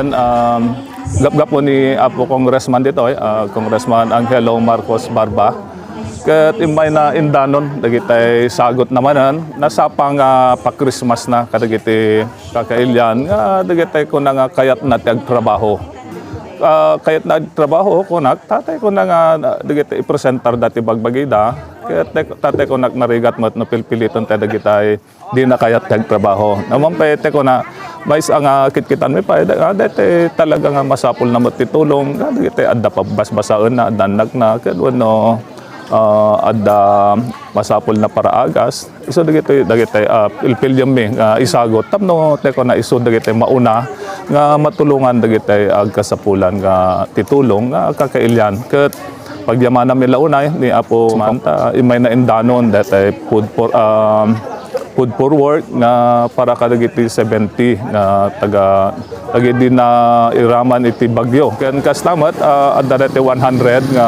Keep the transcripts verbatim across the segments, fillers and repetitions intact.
Um, gapgapo ni Apo Congressman ditoy, ah, Congressman Angelo Marcos Barba, ket immayna indanon dagitay sagot na manen, nasapa nga pa-Christmas na kadagiti kakailian nga dagitay kuna nga kayatna ti agtrabaho. Ah, kayatna agtrabaho, kunak, tatay kuna nga, ah, dagiti ipresentar dati bagbagida, ket tatay kunak narigat met no pilpiliton tayo dagitay di na kayat ti agtrabaho. Naman pa iti kuna, mais ang, ah, kitkitan mi pa, ah, dati talaga nga masapul na met ti tulong, nga dagiti adda pabasbasaen na, adda anak na, ken wenno, ah, adda masapul na para agas. Isu dagiti, dagiti, ah, pilpilienmi nga isagot. Tapno, ti kuna, isu dagiti mauna nga matulongan dagiti agkasapulan nga ti tulong nga kakailian. Ket pagyamananmi la unay ni Apo Manta, imay na indanon, dati food for, um, food for work nga para kadagiti seventy nga taga, dagiti nairaman iti bagyo. Ken kasta met, ah, adda dati one hundred nga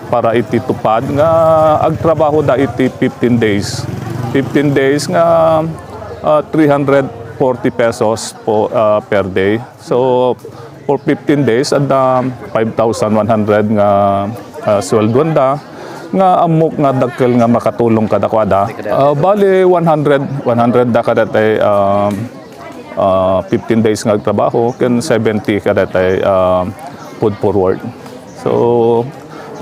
para iti TUPAD nga agtrabaho da iti fifteen days. Fifteen days nga, ah, three hundred forty pesos po, ah, per day. So, for fifteen days, adda five thousand one hundred nga, ah, sweldo da, nga ammok nga dakkel nga makatulong kadakuada. Ah, bali, one hundred, one hundred da kadati, um, ah, fifteen days nga agtrabaho, ken seventy kadati, ah, food forward. So,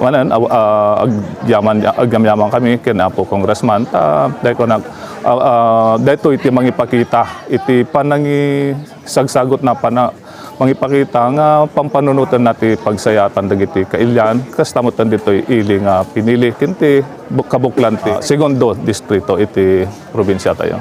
manen, aw-, ah, agyaman, agyamyaman kami ken Apo Congressman, ta, dahil ko nag-, ah, ah, daytoy ti mangipakita iti panangi-, sagsagot na pana-, mangipakita nga pampanunoten na ti pagsayaatan dagiti kailian, kasta met ditoy ili nga pinili ken ti bu-, kabuklan ti segundo distrito iti probinsia tayo.